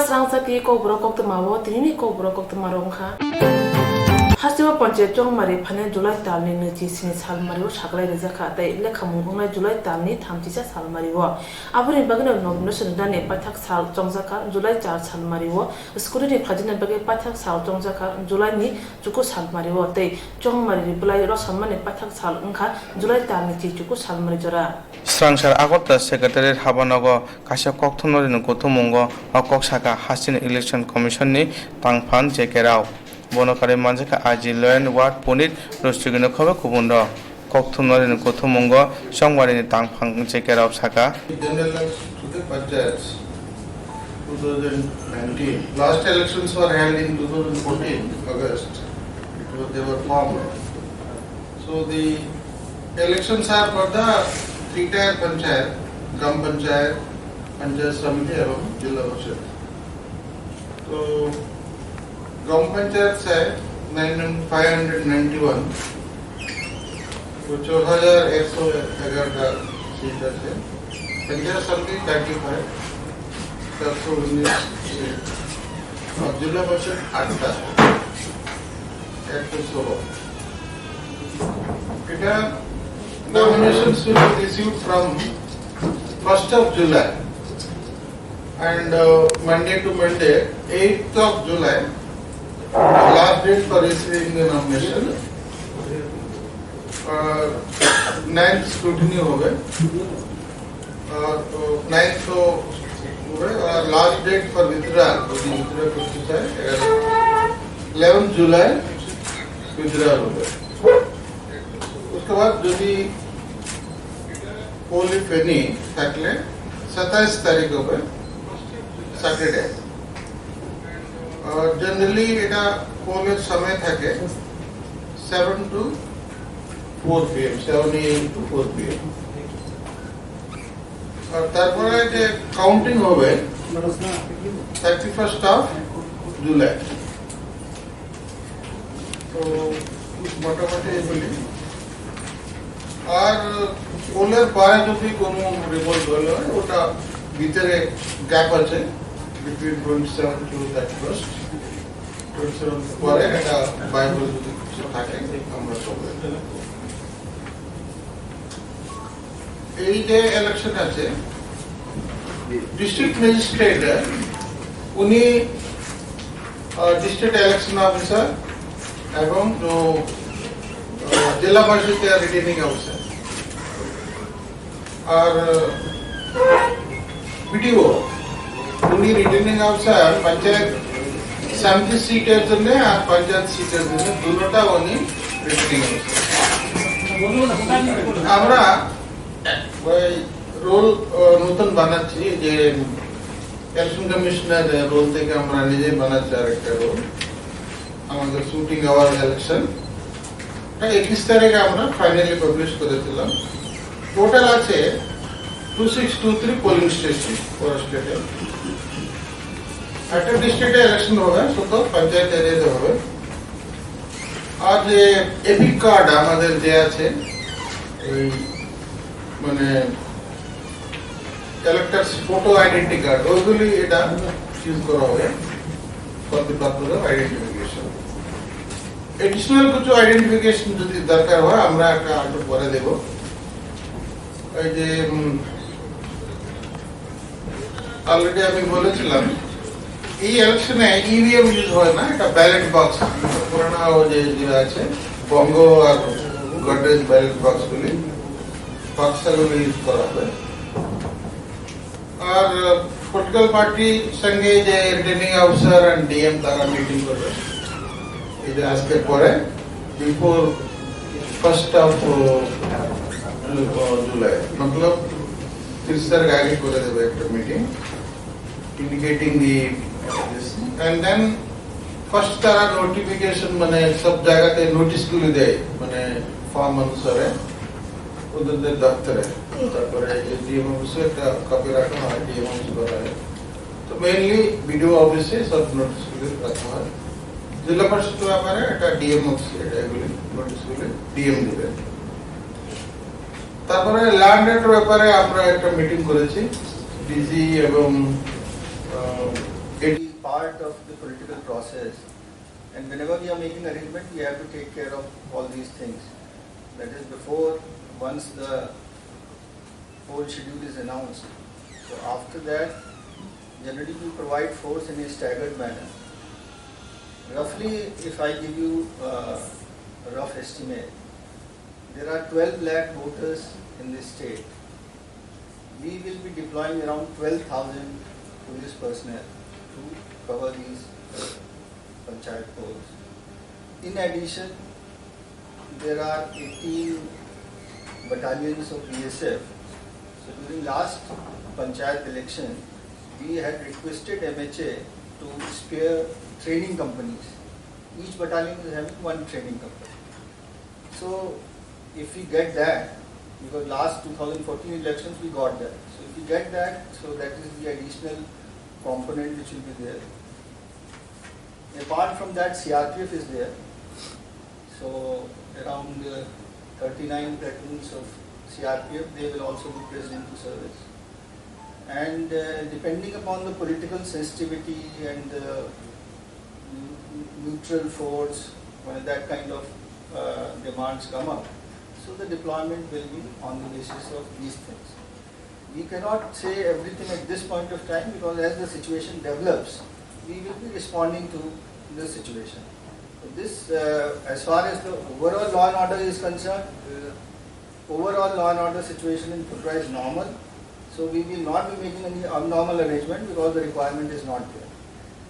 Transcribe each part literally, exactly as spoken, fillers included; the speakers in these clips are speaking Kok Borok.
Srangchati kokborok koktwma o tinini kokborok koktwma rok wngkha. Hasteo panchayat Chongmari phane July talni nwichi sini salmari o saklai rijak kha tei lekhamung wngnai July talni thamchisa salmari o. Aboni bagwino nomination rwnani paithak sal chongjak kha July char salmari o, scrutiny khlaijani bagwi paithak sal chongjak kha July ni chuku salmari o tei Chongmari ri bwlai rosamani paithak sal wngkha July talni chi chuku salmari jora. Srangsar Agartala Secretariat habanogo kaisa kokthumnarino kothumungo o kok sakha hasteni Election Commission ni tangphan J K Rao. Bono karwi manjakha I G Loyan Ward Punit Rustigino khobe kubunrok. Kokthumnarino kothumungo Chongmarini tangphang J K Rao sakha. General election to the panchayats two thousand nineteen. Last elections were held in two thousand fourteen, August. It was, they were formed. So the elections are for the three-tier panchayat, Gram Panchayat, Panchayat Samiti, ebong Jilla Parishad. So Gram Panchayat se nine hundred, five hundred ninety-one, to char hajar ekso egaroh ta seat ase. Panchayat Samiti thirty-five, চারশো উনিশ seat. Ar Jilla Parishad আটটা, একশো ষোলো. এটা nominations will be received from first of July and, uh, Monday to Monday, eighth of July, last date for receiving the nomination. R ninth scrutiny হবে, আর তো ninth তো হবে, আর last date for withdrawal, যদি withdraw করতে চায়, eleventh July withdrawal হবে। उसके बाद যদি poll if any থাকলে সাতাইশ তারিখ হবে, Saturday। আর generally এটা poll এর সময় থাকে seven to four P M, seven A M to four P M। আর তারপরে যে counting হবে thirty first of July। তো মোটামুটি এগুলি। আর poll এর পরে যদি কোনো result হলে হয়, ওটা ভিতরে gap আছে, between twenty seven to thirty first। Twenty seven পরে একটা by poll যদি কিছু থাকে, আমরা করবো। এই যে election আছে, district magistrate উনি, আহ, district election officer এবং তো, আহ, জেলা পরিষদের returning officer। আর, আহ, বিডিও, উনি returning officer পঞ্চায়েত সমিতি সিটের জন্য আর পঞ্চায়েত সিটের জন্য দুটোটা উনি returning officer। আমরা ওই রোল, আহ, নতুন বানাচ্ছি, যে ইলেকশন কমিশনার রোল থেকে আমরা নিজে বানাচ্ছি আরেকটা রোল। আমাদের শুটিং আওয়ার ইলেকশন, এটা একুশ তারিখে আমরা ফাইনালি পাবলিশ করেছিলাম। টোটাল আছে two six two three polling station পুরো স্টেটে। একটা ডিস্ট্রিক্টে ইলেকশন হবে, শুধু পঞ্চায়েত এরিয়াতে হবে। আর যে এপিক কার্ড আমাদের যে আছে, ওই মানে ইলেক্টরস ফটো আইডেন্টি কার্ড, ওইগুলি এটা ইউজ করা হবে for the purpose of identification. Additional কিছু আইডেন্টিফিকেশন যদি দরকার হয়, আমরা একটা একটু পরে দেব। এই যে, উম, অলরেডি আমি বলেছিলাম, এই ইলেকশনে ইভিএম ইউজ হয় না, এটা ব্যালট বক্স, পুরানো যে, যে আছে, বঙ্গ আর গডরেজ ব্যালট বক্সগুলি, বক্সগুলি ইউজ করা হবে। আর পলিটিক্যাল পার্টির সঙ্গে যে রিটার্নিং অফিসার এন্ড ডিএম, তারা মিটিং করবে এই যে আজকের পরে, বিফোর ফার্স্ট অফ জুলাই, মতলব তিরিশ তারিখ আগে করে দেবে একটা meeting, indicating the, and then first তারা নোটিফিকেশন, মানে সব জায়গাতে নোটিশগুলি দেয়, মানে ফর্ম অনুসারে ওদের দপ্তরে, তারপরে ডিএম অফিসে একটা কপি রাখা হয়, ডিএম অফিস করা হয়। তো মেইনলি বিডিও অফিসে সব নোটিশগুলি রাখা হয়। জেলা পরিষদ ব্যাপারে একটা ডিএম অফিস, এটা এগুলি নোটিশগুলি ডিএম দিবে। তারপরে ল্যান্ড রেট ব্যাপারে আমরা একটা মিটিং করেছি ডিজি এবং, আহ, It is part of the political process, and whenever we are making arrangement, we have to take care of all these things. That is, before, once the whole schedule is announced, so after that, generally we provide force in a staggered manner. Roughly, if I give you uh, a rough estimate, there are twelve lakh voters in this state. We will be deploying around twelve thousand police personnel to cover these uh, panchayat polls. In addition, there are eighteen battalions of B S F. So during last panchayat election, we had requested M H A to spare training companies. Each battalion is having one training company. So if we get that, because last two thousand fourteen elections we got that. So if we get that, so that is the additional component which will be there. Apart from that, C R P F is there. So around uh, thirty-nine platoons of C R P F, they will also be placed into service. And uh, depending upon the political sensitivity and the neutral force, when that kind of uh, demands come up, so the deployment will be on the basis of these things. We cannot say everything at this point of time, because as the situation develops, we will be responding to the situation. This, uh, as far as the overall law and order is concerned, overall law and order situation in Phutra is normal, so we will not be making any abnormal arrangement because the requirement is not there.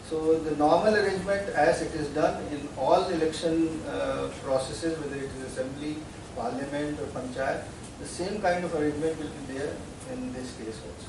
So the normal arrangement, as it is done in all election uh, processes, whether it is assembly, parliament or panchayat, the same kind of arrangement will be there in this case also.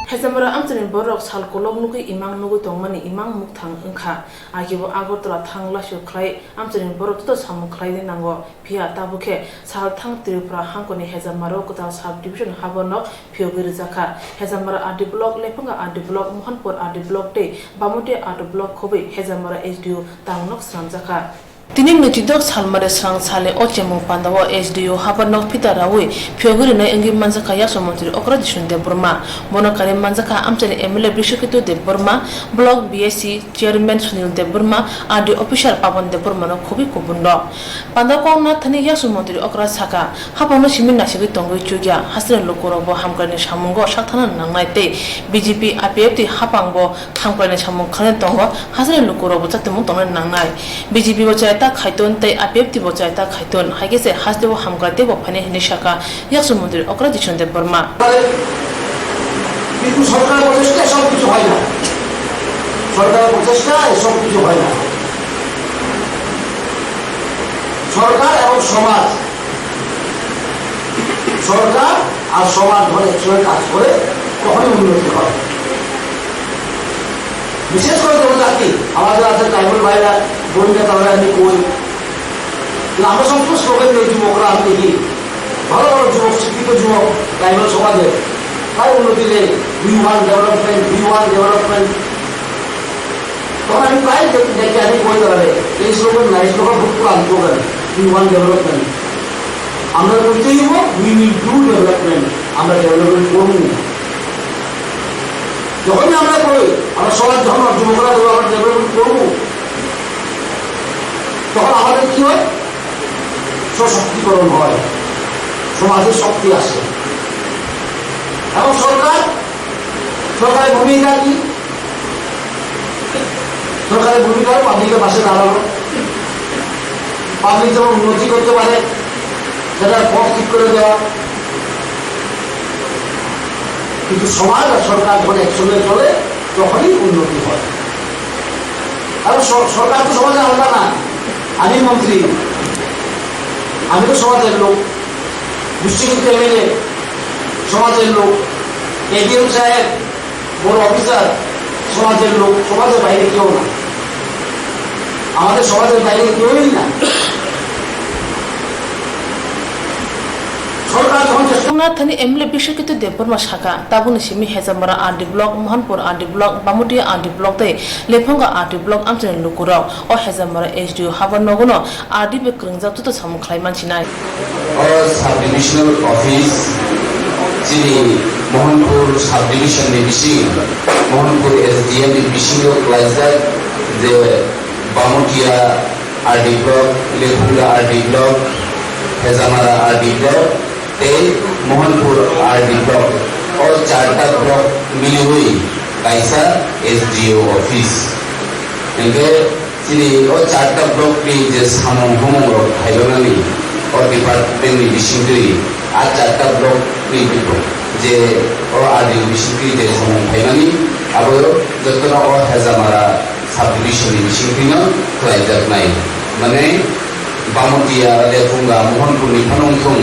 Hezamara amchaini borok sal kolok nugwi imang nugwi tongmani imang mukthang wngkha. Agibo Agartala thang lasio khlai amchaini borok joto samung khlaini nango. Phiya tabukhe sal thang Tripura hangkoni Hezamaro kwtal sub division haborno phiyogwi rwjakha. Hezamara R D block, Lephunga R D block, Mohanpur R D block tei Bamoti R D block khobwi Hezamara S D O tangnok swnamjakha. Tini nwichidok salmari srang sale o chemung pandao S D O habarno phita raui phiyogwi rwnai wngwi manjakha Yakso Montri Okra Jishnu Debbarma. Bono kari manjakha amchaini M L A Brishaketu Debbarma, Block B S C Chairman Sunil Debbarma, R D officer Pawan Debbarmano khobwi kubunrok. Pandao kok nathani Yakso Montri Okra saka, haphangno simi nasigwi tongwi chukya, hasteni lukurokbo hamkraini samungo sakthana nangnai tei B J P I P F T haphangbo hamkraini samung khlaina tongo, hasteni lukurokbo chatimung tongna nangnai. B J P bo chaya ta khaiton tei I P F T bo chaya ta khaiton, hai khe se hasteo hamkrai teibo phainai hinwi sakha Yakso Montri Okra Jishnu Debbarma. কিন্তু সরকার প্রচেষ্টায় সব কিছু হয় না। সরকারের প্রচেষ্টায় সব কিছু হয় না। সরকার এবং সমাজ, সরকার আর সমাজ যখন একসঙ্গে কাজ করে, তখনই উন্নতি হয়। বিশেষ করে জনজাতি, আমাদের আছে ট্রাইবাল ভাইরা, বোন নেতারা, আমি কই, কিন্তু আমরা সব তো স্লোগান দিয়ে যুবকরা, আমি দেখি, ভালো ভালো যুবক, শিক্ষিত যুবক, ট্রাইবাল সমাজে, তাই উন্নতি নেই। We want development, we want development। তখন আমি প্রায় দেখি, দেখি, আমি কই তারা, এই স্লোগান নাই, স্লোগান খুব পুরান স্লোগান, We want development। আমরা করতেই হবো, we will do development, আমরা ডেভেলপমেন্ট করবো। যখনই আমরা করি, আমরা সমাজ যখন যুবকরা বলবো, আমরা ডেভেলপমেন্ট করবো, তখন আমাদের কি হয়? সশক্তিকরণ হয়, সমাজে শক্তি আসে। এবং সরকার, সরকারের ভূমিকা কি? সরকারের ভূমিকা হলো পাবলিকের পাশে দাঁড়ানো, পাবলিক যেমন উন্নতি করতে পারে, সেটার পথ ঠিক করে দেওয়া। কিন্তু সমাজ আর সরকার যখন একসঙ্গে চলে, তখনই উন্নতি হয়। কারণ স-, সরকার তো সমাজে আলাদা না। আমি মন্ত্রী, আমি তো সমাজের লোক, বিশ্বজিৎ এমএলএ সমাজের লোক, এডিএম সাহেব বড় অফিসার সমাজের লোক, সমাজের বাইরে কেউ না। আমাদের সমাজের বাইরে কেউই না। সরকার যখন চেষ্টা Nathani M L A Bishakito Debbarma saka, tabukni simi Hejamara R D block, Mohanpur R D block, Bamutia R D block tei Lephonga R D block amchaini lukurok o Hejamara S D O habar nogono R D bai kwrwngjak joto samung khlai mansinai. O sub divisional office Chini Mohanpur subdivision ni bising, Mohanpur S D M ni bisingo klaijak je Bamutia R D block, Lephunga R D block, Hejamara R D block tei Mohanpur R D block, o charta block miliwi kaisa S D O office. Hingke chini o charta block ni je samung humung rok khaijoknani o department ni bisingtwi a charta block ni je o R D O bisingtwi je samung khaimani abo jotono o Hejamara subdivision ni bisingtwino khlaijaknai. Mane Bamutia, Lephunga, Mohanpur ni phano wngthung,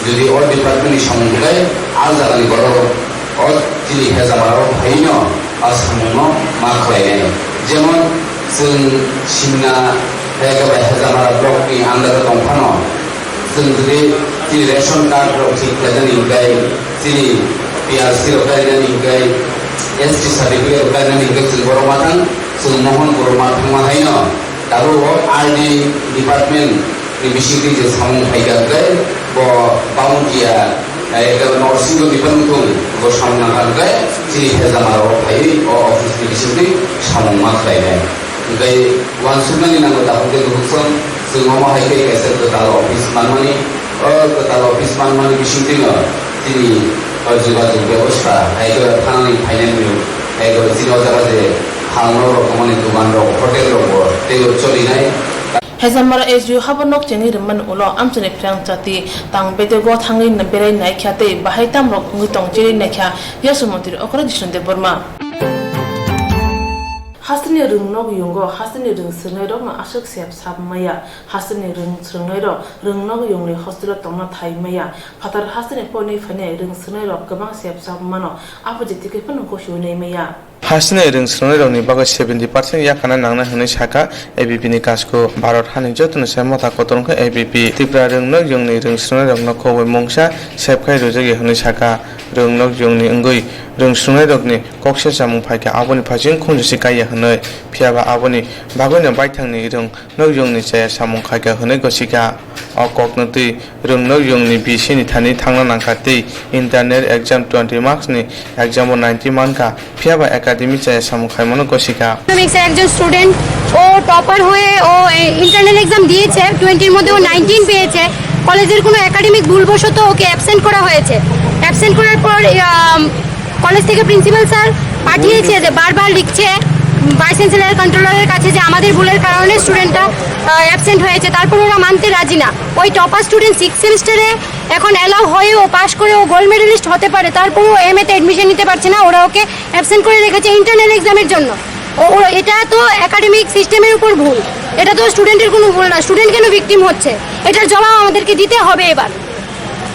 jodi o department ni samung khlai a jagani borok o chini Hejamara o phaino a samungno ma khlainai. Jemon chwng Simna, hai khe bai Hejamara block ni under o tong phano, chwng jodi chini ration card rok thik khlainani hingkhai, chini P R C rok kainani hingkhai, S T certificate rok kainani hingkhai, chwng borok ma thang, chwng Mohanpur o ma thangma haino, tabuk o R D department ni bisingtwi je samung phaikha hingkhai, bo Bamutia, eh, ekdom North Singh ni phano thung, bo samung nangkha hingkhai, chini Hejamara o phaiwi o office ni bisingtwi samung ma khlainai. Hingkhai uansuknani nango tabuk tei bukhuk song, chwng omo hai khe kaisa kwtal office manmani, o kwtal office manmani bisingtwino chini o jogajog bebosta, hai khe thanani phainani, hai khe chini o jaga je halno rok tongmani dogan rok, hotel rok bo teibo cholinai. Hejamara S D O habo nok chengwi rwmani ulo amchaini phrang chati tang bedego thangwi berai naikha tei bahai tamrok wngwi tong chiri naikha Yaswamantri okra Jishnu Debbarma. Hasteni rwng nok yungo hasteni rwng swrwngnairokno aswk sep sap maya. Hasteni rwng swrwngnairok rwng nok yungni hostelo tongna thai maya. Phatar hasteni porni phainai rwng swrwngnairok kwbang sep sap mano, aphuru je tike phano gosiwi nai maya. Hasteni rwng swrwngnairokni bagwi seventy percent yakarna nangnai hwnwi sakha A B P ni kasku. Bharat hani jotono se motha kotor wngkha A B P. Tripura rwng nok yungni rwng swrwngnairokno kubui mungsa sep khai rwjak ya hwnwi sakha. Rwng nok yungni wngwi rwng swrwngnairokni kok se chamung phaikha, aboni phaising khunjusi kaiya hwnwi. Phiyaba aboni bagwino baithangni rwng nokyungni chaya samung khaikha hwnwi gosikha. O kokno twi rwng nokyungni bisini thani thangna nangkha tei internal exam twenty marks ni exam o ninety mankha, phiyaba academy chaya samung khaimano gosikha. ইকোনমিক্সের একজন স্টুডেন্ট, ও টপার হয়ে ও internal exam দিয়েছে, টোয়েন্টির মধ্যে ও নাইনটিন পেয়েছে। কলেজের কোনো একাডেমিক ভুলবশত ওকে অ্যাবসেন্ট করা হয়েছে। অ্যাবসেন্ট করার পর আম, কলেজ থেকে প্রিন্সিপাল স্যার পাঠিয়েছে যে বারবার লিখছে, ভাইস চ্যান্সেলর, কন্ট্রোলারের কাছে যে আমাদের ভুলের কারণে স্টুডেন্টটা অ্যাবসেন্ট হয়েছে। তারপর ওরা মানতে রাজি না। ওই টপার স্টুডেন্ট সিক্স সেমিস্টারে এখন অ্যালাউ হয়েও, পাশ করেও গোল্ড মেডেলিস্ট হতে পারে, তারপরেও এম এতে অ্যাডমিশন নিতে পারছে না। ওরা ওকে অ্যাবসেন্ট করে রেখেছে ইন্টারনাল এক্সামের জন্য। ও ও- এটা তো একাডেমিক সিস্টেমের উপর ভুল, এটা তো স্টুডেন্টের কোনো ভুল না। স্টুডেন্ট কেন ভিকটিম হচ্ছে, এটার জবাব আমাদেরকে দিতে হবে এবার।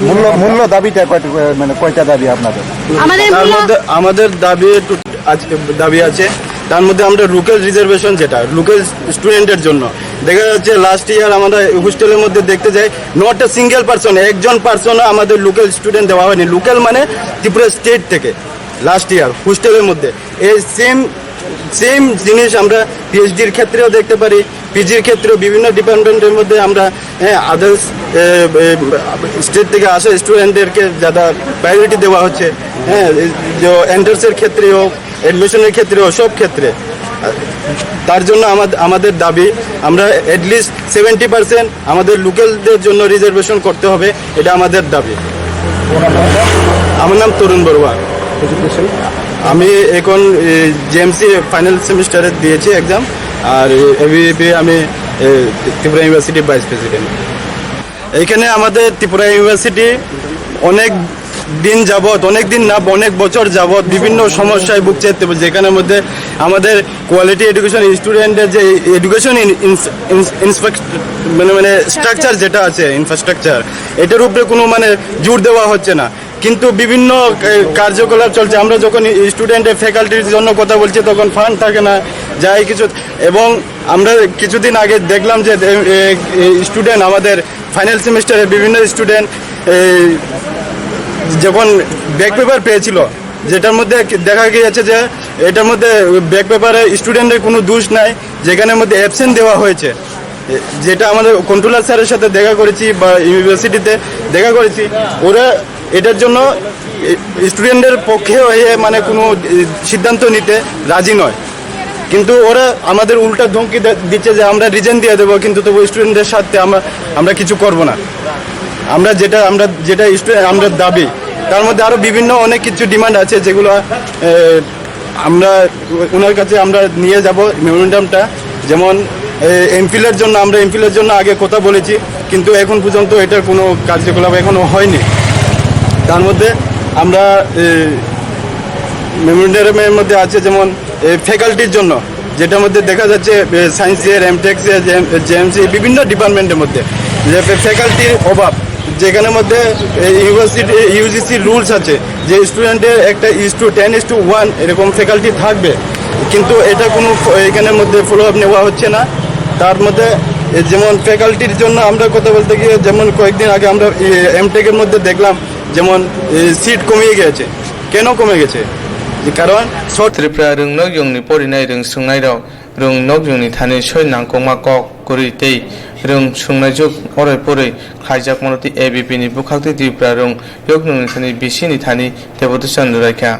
মূল্য মূল্য দাবিটা কয়টা, মানে কয়টা দাবি আপনাদের? আমাদের তার মূল্য মধ্যে আমাদের দাবি একটু আজ-, দাবি আছে। তার মধ্যে আমরা লোকাল রিজার্ভেশন, যেটা লোকাল স্টুডেন্টের জন্য দেখা যাচ্ছে, লাস্ট ইয়ার আমরা হোস্টেলের মধ্যে দেখতে যাই, নট এ সিঙ্গেল পার্সন, একজন পার্সনও আমাদের লোকাল স্টুডেন্ট দেওয়া হয়নি। লোকাল মানে ত্রিপুরা স্টেট থেকে লাস্ট ইয়ার হোস্টেলের মধ্যে এই সেম সেম জিনিস আমরা পিএইচডির ক্ষেত্রেও দেখতে পারি, পিজির ক্ষেত্রেও বিভিন্ন ডিপার্টমেন্টের মধ্যে আমরা, হ্যাঁ, আদার্স স্টেট থেকে আসা স্টুডেন্টদেরকে যারা প্রায়োরিটি দেওয়া হচ্ছে, হ্যাঁ, এই যে এন্ট্রান্সের ক্ষেত্রে হোক, অ্যাডমিশনের ক্ষেত্রে হোক, সব ক্ষেত্রে। তার জন্য আমাদ- আমাদের দাবি, আমরা অ্যাটলিস্ট সেভেন্টি পার্সেন্ট আমাদের লোকালদের জন্য রিজার্ভেশন করতে হবে, এটা আমাদের দাবি। আমার নাম তরুণ বড়ুয়া। আমি এখন জেএমসি ফাইনাল সেমিস্টারে দিয়েছি এক্সাম, আর এবিপি আমি এ, ত্রিপুরা ইউনিভার্সিটি ভাইস প্রেসিডেন্ট। এখানে আমাদের ত্রিপুরা ইউনিভার্সিটি অনেক দিন যাবত, অনেক দিন না, অনেক বছর যাবত বিভিন্ন সমস্যায় ভুগছে, তো যেখানের মধ্যে আমাদের কোয়ালিটি এডুকেশন, স্টুডেন্টের যে এডুকেশন ইন-, ইনস-, ইনস-, ইনফ্রাস্ট্রাক-, মানে, মানে, স্ট্রাকচার যেটা আছে, ইনফ্রাস্ট্রাকচার, এটার উপরে কোনো, মানে, জোর দেওয়া হচ্ছে না। কিন্তু বিভিন্ন, এ, কার্যকলাপ চলছে। আমরা যখন স্টুডেন্টের, ফ্যাকাল্টির জন্য কথা বলছি, তখন ফান্ড থাকে না, যাই কিছু। এবং আমরা কিছুদিন আগে দেখলাম যে, এ, এ, এ, স্টুডেন্ট, আমাদের ফাইনাল সেমিস্টারে বিভিন্ন স্টুডেন্ট, এ, যখন ব্যাক পেপার পেয়েছিল, যেটার মধ্যে দেখা গিয়েছে যে এটার মধ্যে ব্যাক পেপারে স্টুডেন্টের কোনো দোষ নাই, যেখানের মধ্যে অ্যাবসেন্ট দেওয়া হয়েছে, এ, যেটা আমাদের কন্ট্রোলার স্যারের সাথে দেখা করেছি বা ইউনিভার্সিটিতে দেখা করেছি, ওরা এটার জন্য স্টুডেন্টদের পক্ষে হয়ে মানে কোনো সিদ্ধান্ত নিতে রাজি নয়। কিন্তু ওরা আমাদের উল্টা ধমকি দে- দিচ্ছে যে আমরা রিজেন দিয়ে দেবো, কিন্তু তবু স্টুডেন্টদের স্বার্থে আমরা আমরা কিছু করব না। আমরা যেটা আমরা যেটা স্টুডেন্ট আমরা দাবি, তার মধ্যে আরও বিভিন্ন অনেক কিছু ডিমান্ড আছে, যেগুলো এ, আমরা ওনার কাছে আমরা নিয়ে যাব মেমোরেন্ডামটা। যেমন এমফিলের জন্য আমরা এমফিলের জন্য আগে কথা বলেছি, কিন্তু এখন পর্যন্ত এটার কোনো কার্যকলাপ এখনও হয়নি। তার মধ্যে আমরা মেমোরেন্ডামের মধ্যে আছে যেমন ফ্যাকাল্টির জন্য, যেটার মধ্যে দেখা যাচ্ছে সায়েন্সের, এমটেক্সের, জেএমসি, বিভিন্ন ডিপার্টমেন্টের মধ্যে যে ফ্যাকাল্টির অভাব, যেখানের মধ্যে ইউনিভার্সিটি ইউজিসি রুলস আছে যে স্টুডেন্টের একটা is to ten is to one এরকম ফ্যাকাল্টি থাকবে, কিন্তু এটা কোনো ফ- এখানের মধ্যে ফলো আপ নেওয়া হচ্ছে না। তার মধ্যে এ, যেমন ফ্যাকাল্টির জন্য আমরা কথা বলতে গিয়ে যেমন কয়েকদিন আগে আমরা এমটেকের মধ্যে দেখলাম যেমন সিট কমিয়ে গেছে। কেন কমে গেছে? যে কারণ short Tripura rwngnok yungni porinai rwng swngnairok rwng nok yungni thani soi nangkukma kok kwrwi tei rwng swngnaijwk oroi poroi khlaijakmano tei A B P ni bwkhaktwi Tripura rwng yoknungni thani bisini thani teibo twsang rwlaikha.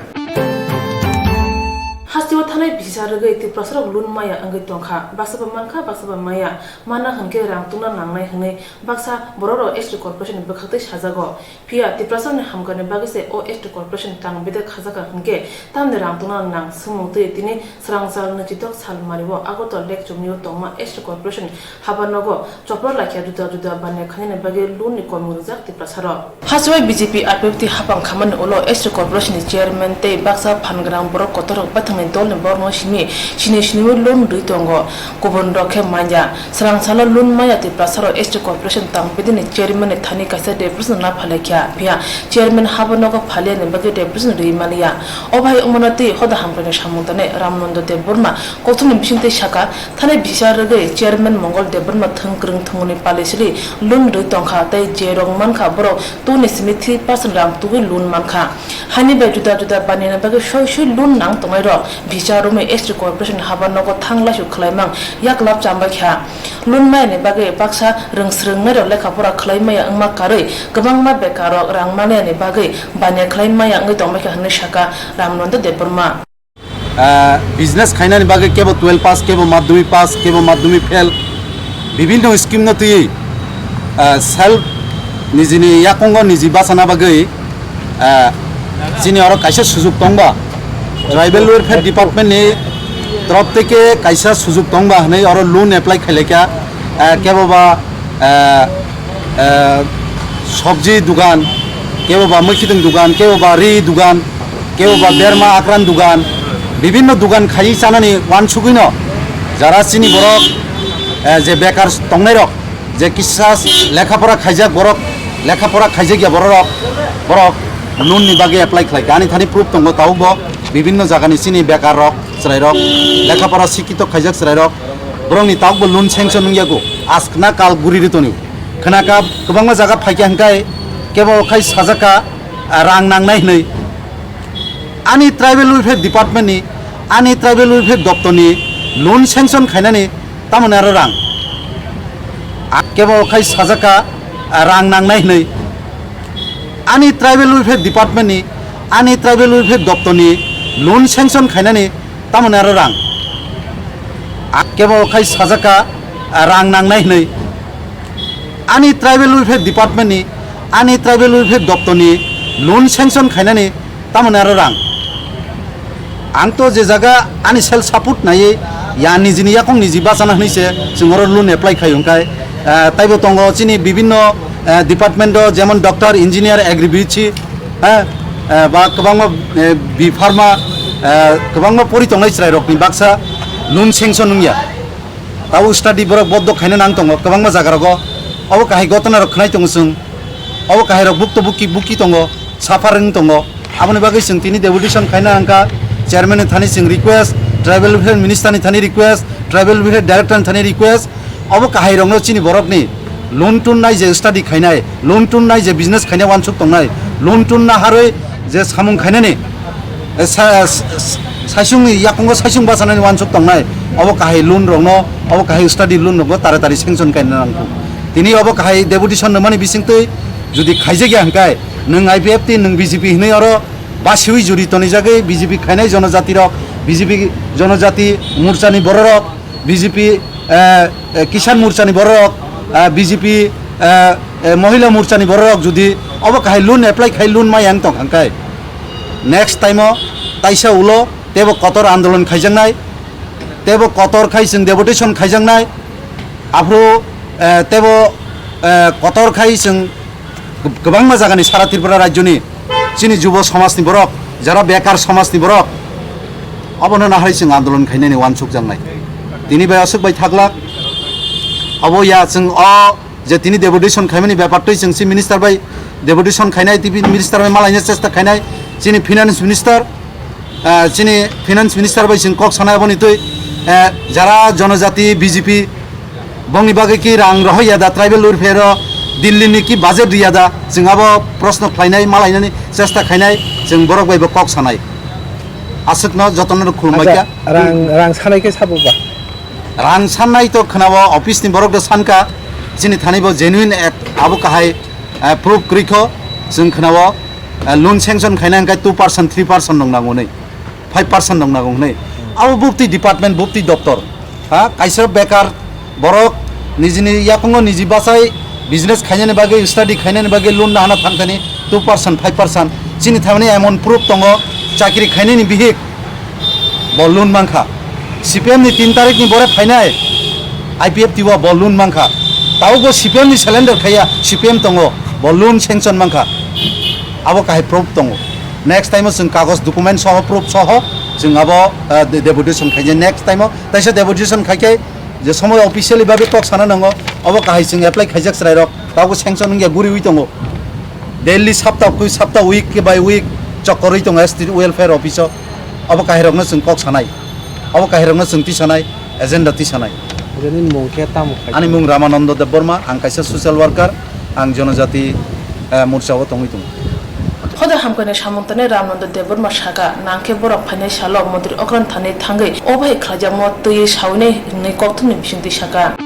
Hasteo thanai bisa rwgwi Tiprasarok loan maya wngwi tongkha, baksa ba mankha, baksa ba maya, mana hwnkhe rang tungna nangnai hwnwi baksa borokrok S T Corporation ni bwkhaktwi sajago. Phiya Tiprasarokni hamkani bagwi se o S T Corporation tang bedek khajakha hwnkhe tamni rang tungna nang swngmung twi tini swrangchal nwichitok sal mario Agartala Lake chomio tongma S T Corporation habanogo chopra laikha juda juda baniya khainani bagwi loan ni komung rijak Tiprasarok. Hasteo B J P I P F T hapang khamani ulo S T Corporation ni chairman tei baksa phan gwnang borok kotorrok baithangni dolni borokno simi sini siniwi loan rwi tongo, kubun rok khe manya. Swrang salo loan maya Tiprasarok S T Corporation tang bedini chairman ni thani kaisa depression na phalaikha, phiya chairman habanogo phaliani bagwi depression rwi maliya. O bahai wngmano twi hoda hamkrai ni samung tanai Ramnando Debbarma kokthumni bisingtwi saka, thani bisa rwgwi chairman Mongol Debbarma thwng kwrwng thwngmungni pali sili loan rwi tongkha tei je rok mankha borok tuni simi three percent rang tugwi loan mankha. Hani bai juda juda banina bagwi soi soi loan nang tongnai rok bisa romwi S T Corporation habanogo thang laisu khwlaimang yaklap chambai kha. Loan mayani bagwi baksa rwng swrwngnairok lekha pora khwlai maya wngma karwi kwbangma bekarrok rang manayani bagwi baniya khwlai maya wngwi tongbaikha hwnwi sakha Ramnando Debbarma. Ah, business khainani bagwi kebo twelve pass, kebo madhyamik pass, kebo madhyamik fail, bibinno scheme no twiwi, ah, self nijini yakungo niji bachana bagwi, ah, chini oro kaisa sujuk tongba, tribal welfare department ni torof theke kaisa sujuk tongba hwnwi oro loan apply khailaikha, ah, kebo ba, ah, ah, sobji dugan, kebo ba mwkhitwng dugan, kebo ba ri dugan, kebo ba berma akran dugan, bibinno dugan khaiwi chanani uansugwino jara chini borok, eh, je bekar tongnairok, je kisa lekha pora khaijak borok, lekha pora khaijakya bororok, borok loan ni bagwi apply khlaikha. Ani thani proof tongo, tabukbo bibinno jagani chini bekarrok, chwrairok, lekha pora sikkito khaijak chwrairok, borokni tabukbo loan sanction wngyago, askna kal guri ri tonwi. Khwnakha kwbangma jaga phaikha hwnkhe kebo khai sajakha, ah, rang nangnai hwnwi. Ani tribal welfare department ni, ani tribal welfare doptor ni loan sanction khainani tamoni aro rang. Ah, kebo khai sajakha, ah, rang nangnai hwnwi. Ani tribal welfare department ni, ani tribal welfare doptor ni loan sanction khainani tamoni aro rang. Ah, kebo khai sajakha, ah, rang nangnai hwnwi. Ani tribal welfare department ni, ani tribal welfare doptor ni loan sanction khainani tamoni aro rang. Ang to je jaga ani self support naiwi ya nijini yakung niji bachana hwnwi se chwng oro loan apply khai hwnkhai, ah, taibo tongo chini bibinno, ah, department o jemon doctor, engineer, agriculture, ha, ah, ba kwbangma, eh, B Pharma, ah, kwbangma pori tongnai chwrairokni baksa loan sanction wngya. Tabuk study borok boddo khaina nang tongo kwbangma jaga rogo. Obo kahai gotona rok khwnai tongo chwng. Obo kahai rok bukto bukki bukki tongo, suffer wng tongo. Aboni bagwi chwng tini deputation khaina nangkha. Chairman ni thani chwng request, tribal welfare minister ni thani request, tribal welfare director ni thani request. Obo kahai rokno chini borokni loan tun nai je study khainai, loan tun nai je business khainai uansuk tongnai, loan tun naharwi je samung khainani, eh, sa-, s-, s-, saisungni yakungo saisung bachanani uansuk tongnai, obo kahai loan rokno, obo kahai study loan rokno tare tare sanction kaina nangkuk. Tini obo kahai deputation rwmani bisingtwi Jodi khaijak ya hwnkhe, nwng I P F T, nwng B J P hinwi oro basiwi juri tonijagwi B J P khainai jonojati rok, B J P jonojati morchani bororok, B J P, eh, eh, Kisan morchani bororok, eh, B J P, eh, eh, mohila morchani bororok jodi obo kahai loan apply khai loan maya wng tong hwnkhe, next time o taisa ulo teibo kotor andolon khaijaknai, teibo kotor khai chwng deputation khaijaknai, aphuru, eh, teibo, eh, kotor khai chwng kwbangma jagani sara Tripura rajyoni chini jubo somajni borok, jara bekar somajni borok, obono nahari chwng andolon khainani uansukjaknai. Tini bai aswk bai thaklak, obo ya chwng o je tini deputation khaimani bepar twi chwng si minister bai deputation khainai, tini minister bai malaina chesta khainai, chini finance minister, ah, chini finance minister bai chwng kok sanai aboni twi, eh, jara jonojati B J P bongni bagwi ki rang rohor ya da, tribal welfare o Delhi ni ki budget riya da, chwng abo proshno khlainai, malainani chesta khainai, chwng borok bai bo kok sanai. Aswkno jotono khulumbai kha. Acha, rang, rang sanai khe sabo ba? Rang sannai to khwnao office ni borok do sankha, chini thani bo genuine ek abo kahai, eh, proof kwrwi kho, chwng khwnao, eh, loan sanction khaina hwnkhe two percent, three percent nong nango hwnwi, five percent nong nango hwnwi. Abo bupti department, bupti doptor, ha, kaisa bekar borok nijini yakungo niji bachai business khainani bagwi, study khainani bagwi loan nahana thangthani two percent, five percent. Chini thani emon proof tongo, chakri khainani bihik bo loan mankha. C P M ni tin tarikh ni bore phainai I P F T o bo loan mankha. Tabuk bo C P M ni cylinder khaiya, C P M tongo, bo loan sanction mankha. Abo kahai proof tongo. Next time o chwng kagoj document soho, proof soho chwng abo, ah, de-, deputation khainai. Next time o taisa deputation khaikhe je somoy officially babe kok sana nango, obo kahai chwng apply khaijak chwrairok, tabuk sanction wngya guriwi tongo. Daily sapta, sapta week by week chokkorwi tongo state welfare office o. Obo kahairokno chwng kok sanai, obo kahairokno chwng tisanai, agenda tisanai. Nini mung khe tamo khai? Ani mung Ramananda Debbarma, ang kaisa social worker, ang Jonojati, eh, Morcha o tongwi tongo. Hoda hamkhaini samung tanai Ramananda Debbarma saka, nangkhe borok phainai salo montri okran thani thangwi o bahai khlaijakma twiwi sawinai hwnwi kokthumni bisingtwi saka.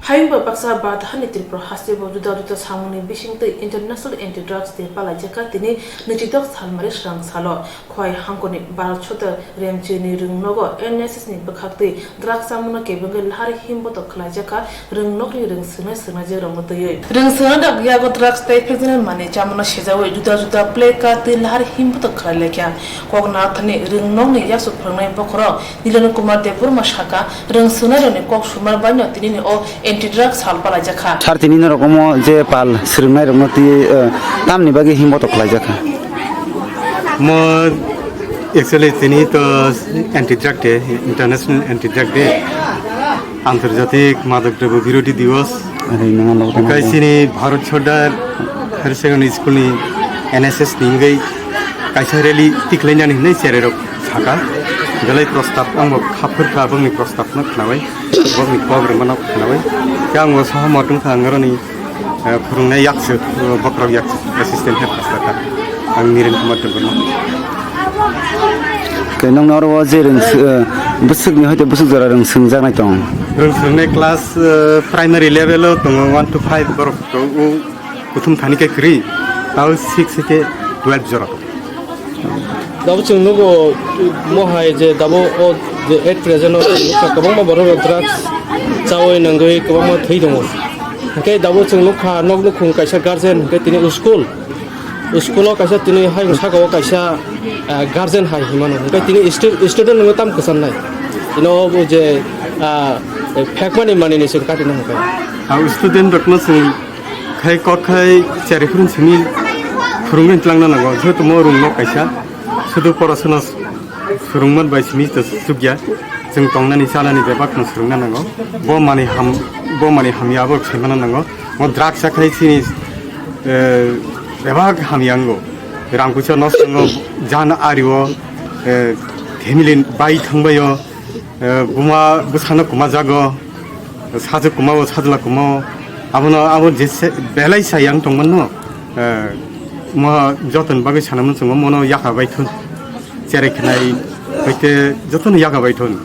Hayungba baksa Badhani Tripura hasteo juda juda samungni bisingtwi International Anti-Drugs Day palaijak kha tini nwichidok salmari swrang salo. Khowai hangkoni Bharat Sorkar Remchini rwngnogo N S S ni bwkhaktwi drugs chamungno kebengwi lahar himbotok khlaijak kha rwngnokni rwngswngnai swrwngnaijak rokno twiwi. Rwngswngnai rok yago drugs tei phekjaknai manwi chamungno sejawi juda juda placard twi lahar himbotok khlai laikha. Koknathani rwngnokni yaksuk phwrwngnai bokhorok Nilon Kumar Debbarma saka, rwngswngnairokni kok sumar baino tinini o anti-drug sal palaijak kha. Sir, tini norok omo je pal swrwngnairokno twi, eh, tamni bagwi himbotok khlaijak kha? Mo actually tini to anti-drug day, International Anti-Drug Day, Antarjatik Madok Drobyo Birodhi Divos. Okai chini Bharat Sorkar Higher Secondary School ni N S S ni wngwi kaisa rally tikhlainani hinwi cherai rok saka. Belai prostab, ang bo kha phwrkha bongni prostab no khnawi, bongni kok rwma no khnawi. Khe ang bo sohomot wngkha, ang aroni, eh, phwrwngnai yaksuk, eh, bokhorok yaksuk, assistant headmaster kha. Ang Niren Kumar Debbarma. Khe nokni oro o je rwng, eh, bwswkni hoite bwswk jora rwng swngjaknai tong? Rwng swrwngnai class, eh, primary level o tongo one to five borok to, o kuthum thani khe kwrwi, tao six khe twelve jora. Dabo chwng nugo, mo hai je dabo o je at present o chwng nukha kwbangma borok rok drugs chawi nangwi kwbangma thwi tongo. Hwnkhe dabo chwng nukha nok nukhung kaisa guardian hwnkhe tini school, school o kaisa tini hayung saka o kaisa, ah, guardian hai hinmano. Hwnkhe tini stu-, student nungwi tam kwcharnai. Ino bo je, ah, phekmani manini chwng katina hwnkhe. Ah, student rokno chwng khai kok khai cherwi phuru simi phwrwngwi twlangna nango, jehetu mo rwngno kaisa sudu porasona swrwngmani bai simi to chukya, chwng tongnani chanani bebakno swrwngna nango, bo manwi ham, bo manwi hamya abo khaimana nango. Mo drugs chakhai chini, eh, bebak hamya wngo, rang puisa nosto wngo, jan ario, eh, family bai thangbaio, eh, buma bwsano kuma jago, sajwk kuma o, sajla kuma o, abono abo je se-, belai sa yang tongmano, eh, mo jotoni bagwi sana muchungo mono yaka bai thun, cherai khnai hoite jotono yaka bai thun.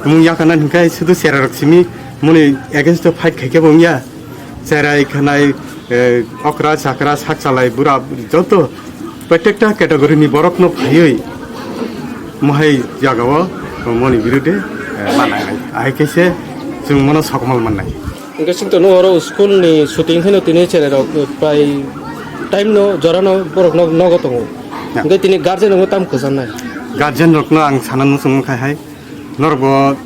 Mung yakana hinkhe sudu cherai rok simi moni against o fight khaikhe bo wngya, cherai khnai, Eh, okra, chakra, sak chalai, bura, joto protekta category ni borok no phaiwi mohai jaga o moni birude, eh, manai. Ahai kaise chwng mono sokmal mannai. Hingke sing tono oro school ni shooting hino tini cherai rok, eh, pai time no jora no borok no nogo tongo. Ya. Hingke tini guardian rok tam kwchang nai. Guardian rok no ang sana no chwng khai hai. Norok bo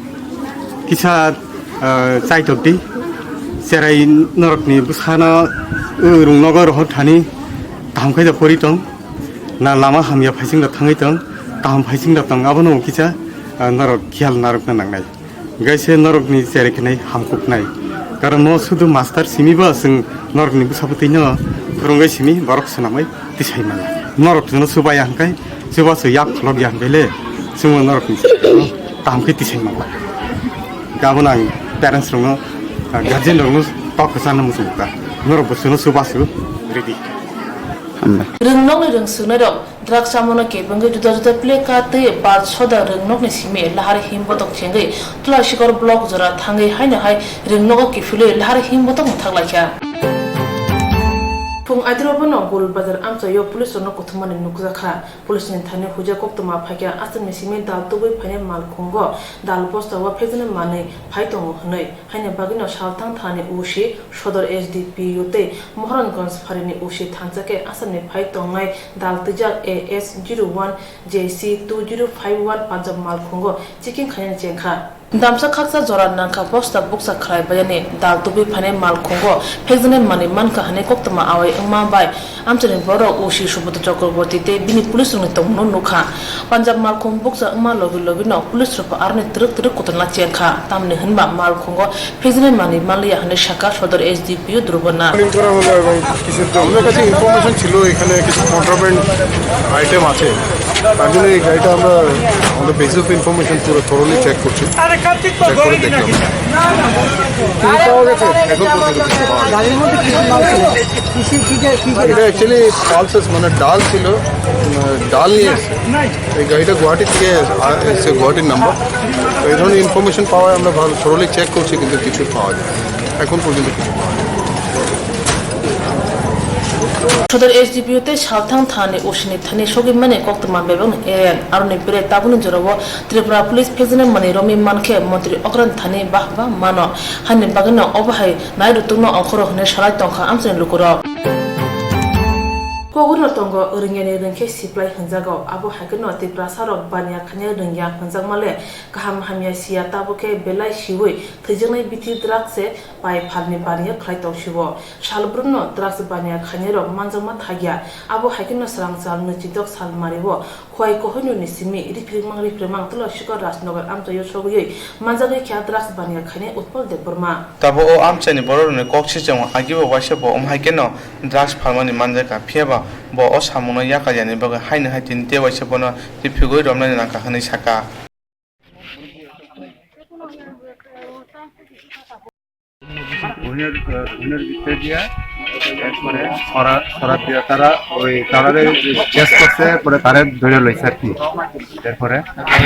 kisa, ah, chaitok di. Cherai norokni bwsano, uh, rung nogo rohor thani kaham khe da pori tong. Na lama hamya phaising da thangwi tong. Kaham phaising da tong. Abono kisa, ah, norok khiyal narwkna nangnai. Gaise norokni cherai khnai hamkuknai. Karon no sudu master simi ba chwng norokni bwsa bwtwi no phwrwngwi simi borok swnamwi tisai mano. Norok chwngno chubaya hwnkhe chubachu yak pholok ya hwnkhe le chwngno norokni kaham khe tisai mano. Gabon ang parents rokno, ah, guardian rokno tok kwchangno muchung kha. Norok bo chwngno chubachu ready. Hambai. Rwngnokni rwngswknairok drugs chamano kebengwi juda juda play card tei bar soda rwngnokni simi lahar him botok chengwi Tulasikor block jora thangwi haino hai rwngnogo kiphilwi lahar him botok mwthak laikha. Phung aitwrwbano Gul Bazar amchaio police rokno kuthumani nukjakha. Police ni thani huja koktwma phaikha, aswkni simi dal tubui phainai malkhungo dal bosta o phekjani manwi phai tongo hwnwi. Haini bagwino salthang thani O C, Sodor S D P O tei Mohoranganj pharini O C thansa khe Assam ni phai tongnai dal twijak A S zero one J C two zero five one Punjab malkhungo checking khainani chengkha. Damsa khaksa jora nangkha bosta bukcha khlai bayani dal tubui phainai malkhungo phekjaknai manwi mankha hwnwi koktwma awai wngma bai amchaini borok O C Subodro Chakraborty tei bini police rokni tongmungno nukha. Punjab malkhung bukcha wngma logi logino police rokbo aroni twrwk twrwk kotorna chengkha, tamni hwnba malkhungo phekjaknai manwi manliya hwnwi sakha Sodor S D P O Dhrubo Nath. Morning করা হলো এবং কিছু আমাদের কাছে ইনফরমেশন ছিল এখানে কিছু contraband item আছে, তার জন্য এই গাড়িটা আমরা আমাদের বেসিস অফ ইনফরমেশন পুরো থরোলি চেক করছি, চেক করে দেখলাম। কিছু পাওয়া গেছে? এখন পর্যন্ত কিছু পাওয়া যায়নি। গাড়ির মধ্যে কিছু মাল ছিল, কিসের, কি যে, কি যে এটা অ্যাকচুয়ালি পালসেস, মানে ডাল ছিল, উম, ডাল নিয়ে এসে এই গাড়িটা গুয়াহাটি থেকে আ-, এসছে, গুয়াহাটির নাম্বার। তো এই ধরনের ইনফরমেশন পাওয়ায় আমরা ভালো থরোলি চেক করছি, কিন্তু কিছু পাওয়া যায়, এখন পর্যন্ত কিছু পাওয়া যায়। Sodor S D P O tei salthang thani O C ni thani sogwi mani koktwma bebakni A N, aroni bere tabukni jorao Tripura Police phekjaknai manwi romwi mankhe Montri Okran thani bahba mano, haini bagwino obo hai nai rwtwkno ongkhoro hwnwi salai tongkha amchaini lukurok. Kogurino tongo rwngyani rwngkhe siplai hwnjago, abo hai kheno Tiprasarok baniya khaina rwngya hwnjakmale kaham hamya siya, tabukhe belai siwi thwijaknai bithi drugs se pai phalni baniya khlai tongsiwo. Salbrumno drugs baniya khainairok manjakma thagya, abo hai kheno swrangchal nwichidok salmario Khowai Kohinoini simi riphrikmang riphrikmang Tulasikor Rajnagar amchaio sogwi manjagwi kha drugs baniya khainai Utpal Debbarma. Tabuk o amchaini bororokni kok sichamo agibo waisa bo wng hai kheno drugs phalmani manjakha, phiyaba bo o samungno yakarya ni bagwi haino hai tini tei waisa bono riphigwi romnani nangkha hwnwi sakha. ঘুমের, আহ, ঘুমের ভিতরে দিয়া, এরপরে ছড়া, ছড়া দিয়া তারা ওই তারারে চেস করছে, পরে তারে ধরে লইছে আর কি। এরপরে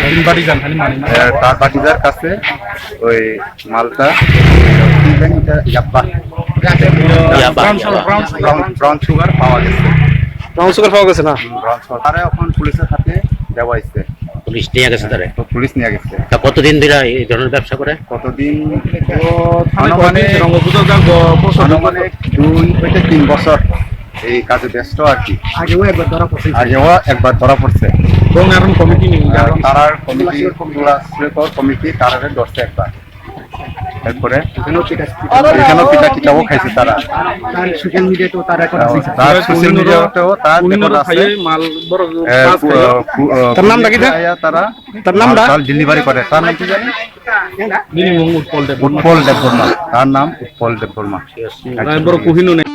তিন বাটি জাল খালি মানে। আহ, তার বাটিদার কাছে ওই মালটা, কি জানি এটা, ইয়াব্বা। ইয়াব্বা, ব্রাউন ইয়াব্বা। ব্রাউন, ব্রাউন সুগার পাওয়া গেছে। ব্রাউন সুগার পাওয়া গেছে না? হুম, ব্রাউন সুগার। তারা এখন পুলিশের হাতে দেওয়া হয়েছে। পুলিশ নিয়ে গেছে তারে? তো পুলিশ নিয়ে গেছে। তা কতদিন ধরে এই ধরনের ব্যবসা করে? কতদিন? ও থানায় আনুমানিক কতদিন ছিল? বুঝা যাক, গ-, পরশু আনুমানিক দুই হইতে তিন বছর এই কাজে ব্যস্ত আর কি। আগেও একবার ধরা পড়ছে। আগেও একবার ধরা পড়ছে। এবং এখন কমিটি নেই, আহ, এখন তারার কমিটি, তুলাসিকর কমিটি। তুলাসিকর কমিটি তারারে ধরছে একবার। এরপরে এখানেও পিটা, এখানেও পিটা টিটাও খাইছে তারা। তার সোশ্যাল মিডিয়াতেও তার রেকর্ড আছে। তার সোশ্যাল মিডিয়াতেও তার রেকর্ড আছে। এ, কু-, আহ, কু-, আহ, তার নামটা কি? তারা তার নামটা? মাল ডেলিভারি করে। তার নাম কি জানি? উৎপল দেববর্মা। উৎপল দেববর্মা। তার নাম উৎপল দেববর্মা। আচ্ছা। বড় কুহিনু নেই।